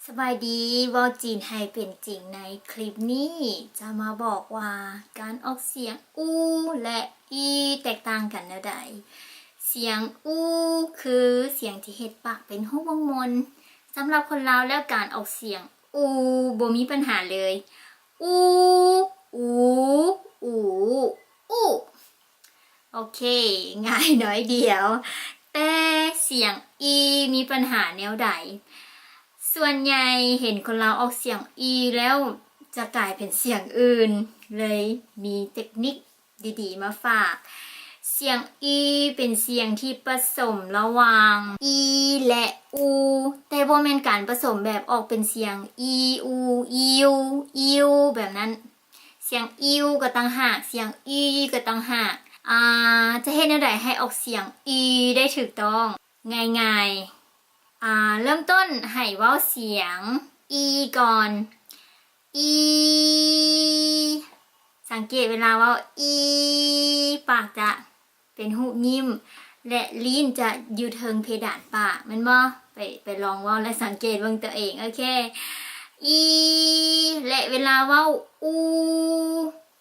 ສະບາຍດີ ເວົ້າຈີນໃຫ້ເປັນຈິງ. ໃນຄລິບນີ້ຈະມາບອກວ່າການອອກສຽງອູ ແລະ ອີ ແຕກຕ່າງກັນແນວໃດ. ສຽງອູຄືສຽງທີ່ເຮັດປາກເປັນຮູບວົງມົນ. ສຳລັບຄົນລາວແລ້ວ ການອອກສຽງອູບໍ່ມີບັນຫາເລີຍ. ອູ ອູ ອູ ອູ. ໂອເຄ ງ່າຍໜ້ອຍດຽວ. ແຕ່ສຽງອີມີບັນຫາແນວໃດ? ສ່ວນໃຫຍ່ເຫັນຄົນລາວອອກສຽງອີແລ້ວຈະກາຍເປັນສຽງອື່ນ, ເລີຍມີເຕັກນິກດີໆມາຝາກ. ສຽງອີເປັນສຽງທີ່ປະສົມລະຫວ່າງອີ ແລະ ອູ, ແຕ່ບໍ່ແມ່ນການປະສົມແບບອອກເປັນສຽງອີ ອູ ອີວ ອີວ ແບບນັ້ນ. ສຽງອີວກໍຕ່າງຫາກ, ສຽງອີກໍຕ່າງຫາກ. ອ່າ ຈະເຮັດແນວໃດໃຫ້ອອກສຽງອີໄດ້ຖືກຕ້ອງ? ງ່າຍໆ. ອ່າ ເລີ່ມຕົ້ນໃຫ້ເວົ້າສຽງອີກ່ອນ. ອີ. ສັງເກດເວລາເວົ້າອີ ປາກຈະເປັນຮູບຍິ້ມ ແລະ ລີ້ນຈະຢູ່ເທິງເພດານປາກ ແມ່ນບໍ່? ໄປ ໄປລອງເວົ້າ ແລະ ສັງເກດເບິ່ງຕົວເອງ. ໂອເຄ ອີ ແລະ ເວລາເວົ້າອູ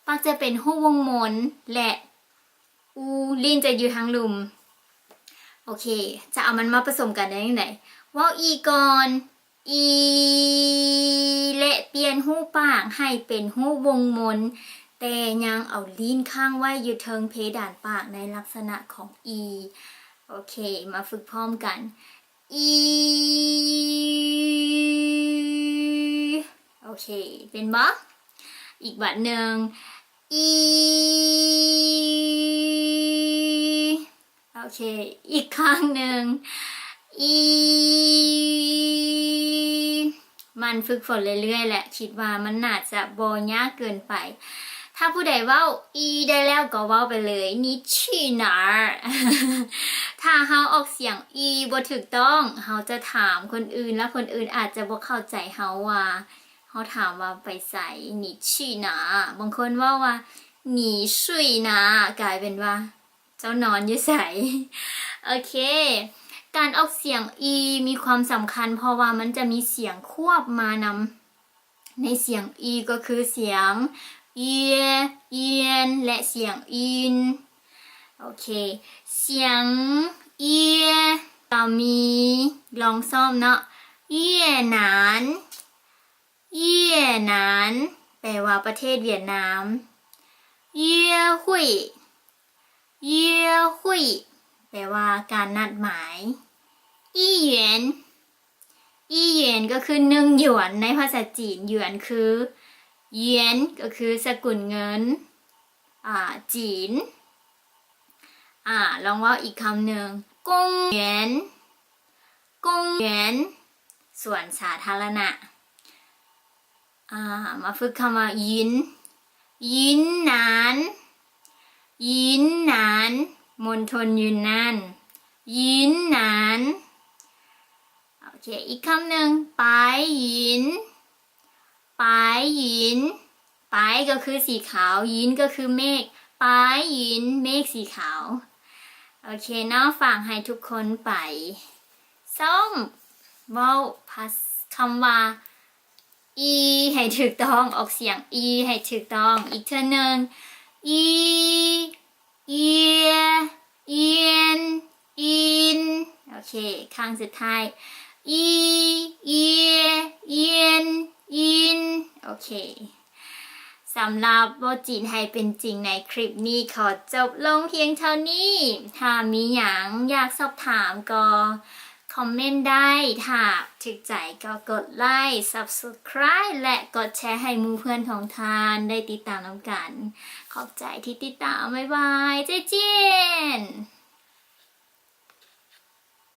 ປາກຈະເປັນຮູບວົງມົນ ແລະ ອູ ລີ້ນຈະຢູ່ທາງລຸ່ມ. ໂອເຄ ຈະເອົາມັນມາປະສົມກັນໄດ້ຈັ່ງໃດ? ເວົ້າອີກ່ອນ ອີ ແລະ ປ່ຽນຮູບປາກໃຫ້ເປັນຮູບວົງມົນ, ແຕ່ຍັງເອົາລີ້ນຄ້າງໄວ້ຢູ່ເທິງເພດານປາກໃນລັກສະນະຂອງອີ. ໂອເຄ ມາຝຶກພ້ອມກັນ. ອີ. ໂອເຄ ເປັນບໍ່? ອີກບາດໜຶ່ງ. ອີ. ໂອເຄ ອີກຄັ້ງໜຶ່ງ. ອີ. ໝັ່ນຝຶກຝົນເລື້ອຍໆ ແລະ ຄິດວ່າມັນໜ້າຈະບໍ່ຍາກເກີນໄປ. ຖ້າຜູ້ໃດເວົ້າອີໄດ້ແລ້ວກໍເວົ້າໄປເລີຍ 你去哪儿? ຖ້າເຮົາອອກສຽງອີບໍ່ຖືກຕ້ອງ ເຮົາຈະຖາມຄົນອື່ນ ແລ້ວຄົນອື່ນອາດຈະບໍ່ເຂົ້າໃຈເຮົາວ່າ ເຮົາຖາມວ່າໄປໃສ 你去哪儿? ບາງຄົນເວົ້າວ່າ 你睡哪儿? ກາຍເປັນວ່າ ເຈົ້ານອນຢູ່ໃສ? ໂອເຄ ການອອກສຽງອີມີຄວາມສຳຄັນ ເພາະວ່າມັນຈະມີສຽງຄວບມານຳ ໃນສຽງອີກໍຄືສຽງເອຍ ອຽນ ແລະ ສຽງອິນ. ໂອເຄ ສຽງເອຍ ກໍມີ ລອງຊ້ອມເນາະ ເຫຍໜານ ເຫຍໜານ ແປວ່າປະເທດຫວຽດນາມ. 约会 约会 ແປວ່າການນັດໝາຍ. 一元 一元 ກໍຄືໜຶ່ງຢວນໃນພາສາຈີນ, ຢວນຄື หยวน ກໍຄືສະກຸນເງິນ ອາ ຈີນ. ອາ ລອງເວົ້າອີກຄຳໜຶ່ງ 公园 公园 ສວນສາທາລະນະ. ອາ ມາຝຶກຄຳວ່າ 云 云南 云南 ມົນທົນຢູນນານ 云南. ໂອເຄ ອີກຄຳໜຶ່ງ 白云 白云 白 ກໍຄືສີຂາວ 云 ກໍຄືເມກ 白云 ເມກສີຂາວ. ໂອເຄເນາະ ຝາກໃຫ້ທຸກຄົນໄປຊ້ອມເວົ້າພາສ- ຄຳວ່າ ອີ ໃຫ້ຖືກຕ້ອງ, ອອກສຽງ ອີ ໃຫ້ຖືກຕ້ອງ. ອີກເທື່ອໜຶ່ງ ອີ ເອຍ ອຽນ ອິນ. ໂອເຄ ຄັ້ງສຸດທ້າຍ ອີ ເອຍ ອຽນ ອິນ. ໂອເຄ ສຳລັບເວົ້າຈີນໃຫ້ເປັນຈິງໃນຄລິບນີ້ ຂໍຈົບລົງພຽງເທົ່ານີ້. ຖ້າມີຫຍັງຢາກສອບຖາມກໍຄອມເມັນໄດ້. ຖ້າຖືກໃຈກໍກົດໄລຄ໌ Subscribe ແລະ ກົດແຊໃຫ້ໝູ່ເພື່ອນຂອງທ່ານໄດ້ຕິດຕາມນຳກັນ. ຂອບໃຈທີ່ຕິດຕາມ. ບາຍບາຍ. 再见.